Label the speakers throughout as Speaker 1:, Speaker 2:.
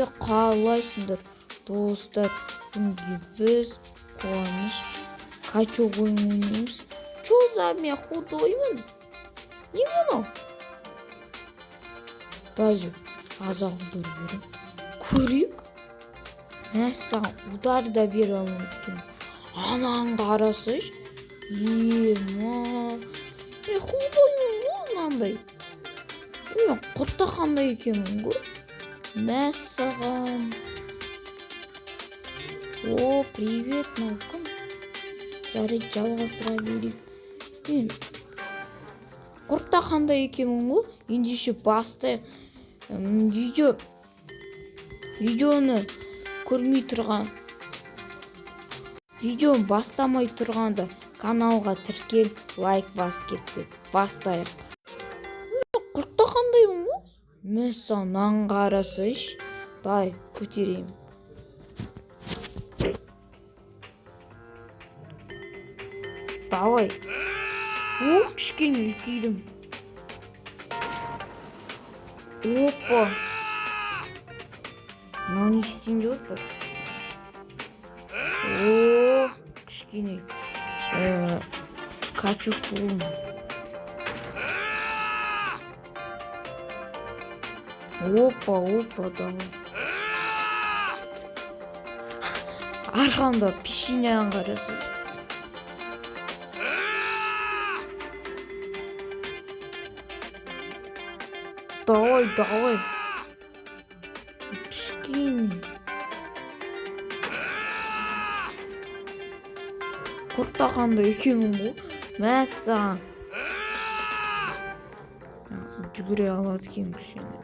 Speaker 1: Қалайсыңдар, достар? Бүгінге біз Қуаныш качок ойын ойнаймыз. Чё за мен худоймын? Не мынау? Даже аз-ақ удар беремін. Көрейік. Мәссаған, удар да бере алмайды екен. Ананы қарасайшы. Ема. Мен худоймын ғой мынандай. Мен құртақандай екенмін ғой. Мәссаған. О, привет, мынау кім? Жарайды, жалғастыра берейік. Мен құртақандай екенмін ғой. Ендеше бастайық. Видеоны көрмей тұрған, видеоны бастамай тұрғанда каналға тіркел, лайк бас, кетті. Бастайық. Құртақандаймын ғой. Мәссаған, мынаны қарасайшы. Дай, көтерейін. Давай. О, кішкене үлкейдім. Опа. Мынау не істейін деп отыр? О, кішкене качок болдым. Опа, опа, давай. Арқамда печеньені қарасай. Давай, давай. Кішкене. Құртақандай екенмін ғой. Мәссаған. Жүгіре алады екенмін кішкене.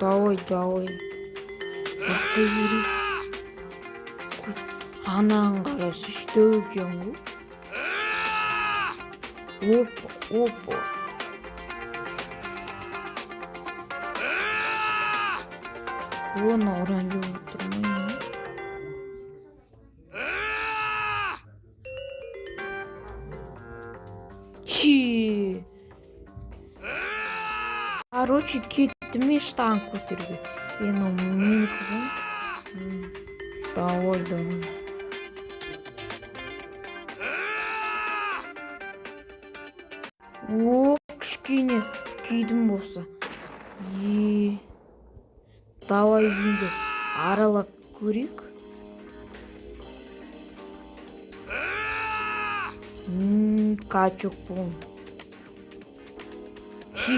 Speaker 1: Давай, давай. Бастай берейік. Ананы қарашы, дәу екен ғой. Опа, опа. Оны ұрайын деп отырмын не? Хи. Короче, кеттім мен штанг көтеруге. Енді менікі ғой. Давай, давай. О, кішкене күйдім болса. Е. Давай енді аралап көрейік. Качок болдым. Хи.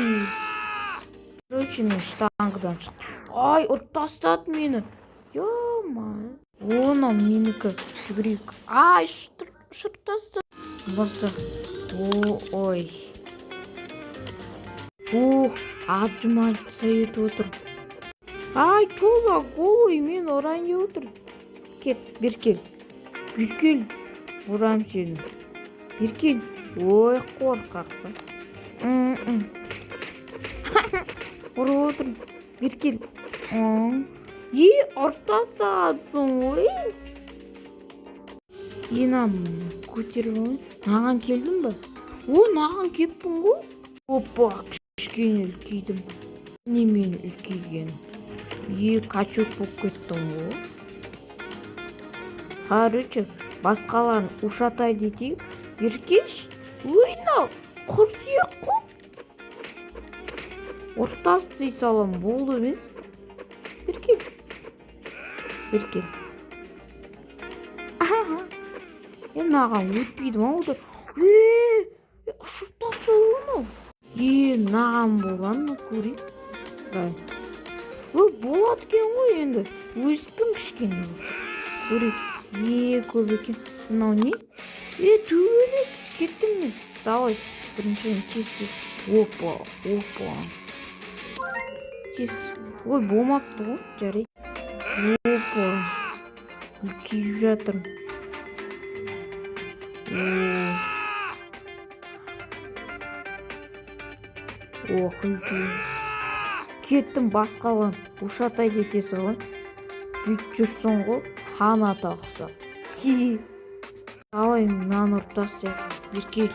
Speaker 1: Короче, мен штангыдан шықтым. Ай, ұрып тастады мені. Ё-моё. О, мынау менікі. Жүгірейік. Ай, ұшырып тастады. Баса. О, ой. О, отжиматься етіп отыр. Ай, чё за голый, мен ұрайын деп отыр. Кел, бері кел. Бері кел. Ұрам сені. Бері кел. Ой, қорқақ па. Ұрып отыр. Бері кел. Е, ұрып тастағансың ғой. Е, мынаны көтеріп алайын. Маған келдің ба? О, маған кеппін ғой. Опа, кішкене үлкейдім. Немен үлкейген? Е, качок болып кеттім ғой. Короче, басқаларын ушатай етейік. Бері келші. Ой, мынау құр сүйек қой. Ұрып тастай салам, болды емес. Бері кел. Бері кел. Аха. Е, мынаған өтпейді ма ол да? Е, ұшырып тастады ғой мынау. Е, мынаған болған ма, көрейік. Давай. Ой, болады екен ғой енді. Өспін кішкене болса. Көрейік. Е, көп екен. Мынау не? Е, төбелес. Кеттім мен. Давай. Біріншіден тез тез. Опа, опа. Тез. Ой, болмапты ғой. Жарайды. Опа. Үлкейіп жатырмын. О. Ох, үлкейіп. Кеттім, басқаларын ушатай кете салайын. Бүйтіп жүрсің ғой, хан ата ұқсап. Хи. Давай, мынаны ұрып тастайық. Бері кел.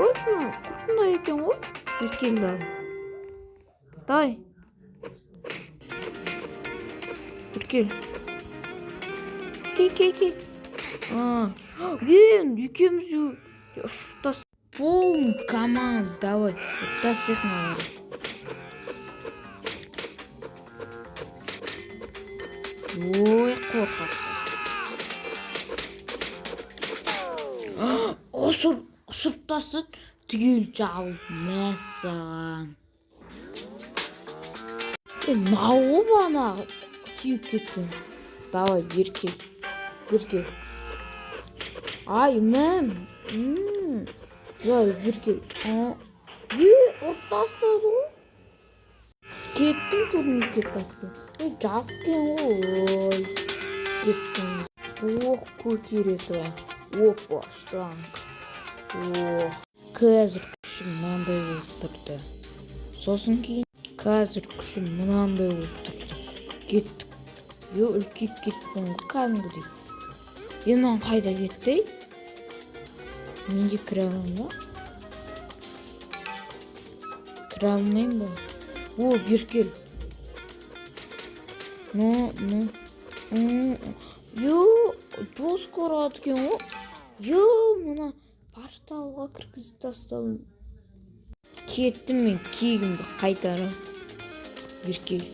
Speaker 1: Ой, құртындай екен ғой. Бері кел, давай. Давай. Кел, кел, кел, кел. Е, екеуміз ұшып, полный команда. Давай, ұрып тастайық мыналарды. Ой, қорқақ. Ұшырып тастады түгел, жабылып. Мәссаған, е, мынау ғой бағанағы тиіп кеткен. Давай, бері кел, бері кел. Ай, мәм. Давай, бері кел. Е, ұрып тастады ғой. Кеттім турникке тастым. Ей, жабық екен ғой. Ой, кеттім. Ох, көтереді. Опа, штанг. О, қазір күшім мынандай болып тұрды. Сосын кейін қазір күшім мынандай болып тұрды. Кеттік. Е, үлкейіп кеттім ғой кәдімгідей. Е, мынау қайда кетті, ей? Мен де кіре аламын ба? Кіре алмаймын ба? О, бері кел. Ну, ну. Ё, жестко ұрады екен ғой. Ё, мына порталға кіргізіп тастадым. Кеттім мен, кегімді қайтарамын. Бері кел.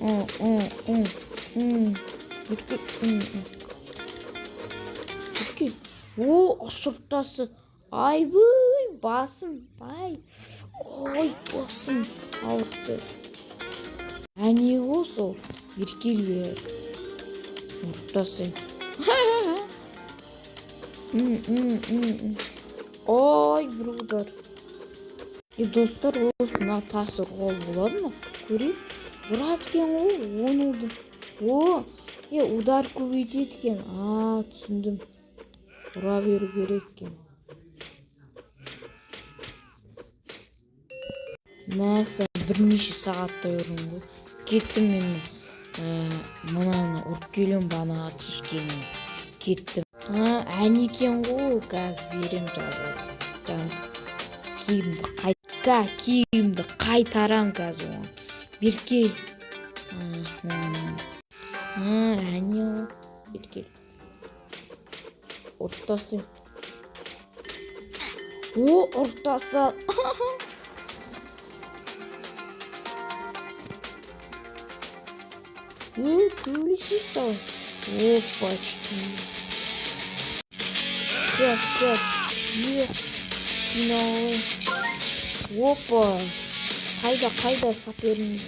Speaker 1: О, о, о, м. Бері кел. М, м. Бері кел. О, ұшырып тастады. Айбай, басым, ай. Ой, басым ауыртты. Әне ғой сол. Бері кел бері. Ұрып тастаймын. М, м, м, м. Ой, бір удар. Е, достар, осы мына тас ұруға болады ма? Көрейік. Ұрады екен ғой, он удар. О, е, удар көбейтеді екен. А, түсіндім. Ұра беру керек екен. Мәссаған, бірнеше сағаттай ұрдым ғой. Кеттім мен, мынаны ұрып келемін, бағанағы тиіскенін. Кеттім. А, әне екен ғой, қазір берем жазасын. Жаңағы киімді қайта, киімді қайтарам қазір оған. Бері кел. А, әне ғой. Бері кел. Ұрып тастаймын. О, ұрып тастады. Е, төбелесейік, давай. Опачки. Кәс, кәс. Е, жинап. Опа. Қайда, қайда соперник?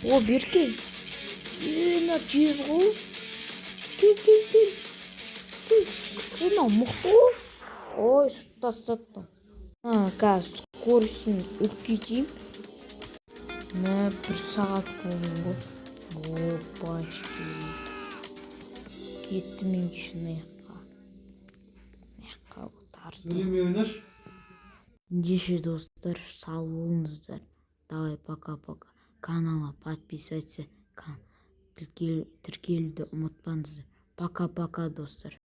Speaker 1: О, бері кел. Е, мына тез ғой. Кел, кел, кел. Кел. Е, мынау мықты ғой. Ой, ұшырып тастады. А, қазір скоростін үлкейтейін. Мә, бір сағат болды ғой. Опачки. Кеттім мен мына жаққа. Мына жаққа тартып.
Speaker 2: Сөйлемей ойнашы.
Speaker 1: Ендеше, достар, сау болыңыздар. Давай, пока, пока. Каналға подписаться, тіркелуді ұмытпаңыздар. Пока, пока, достар.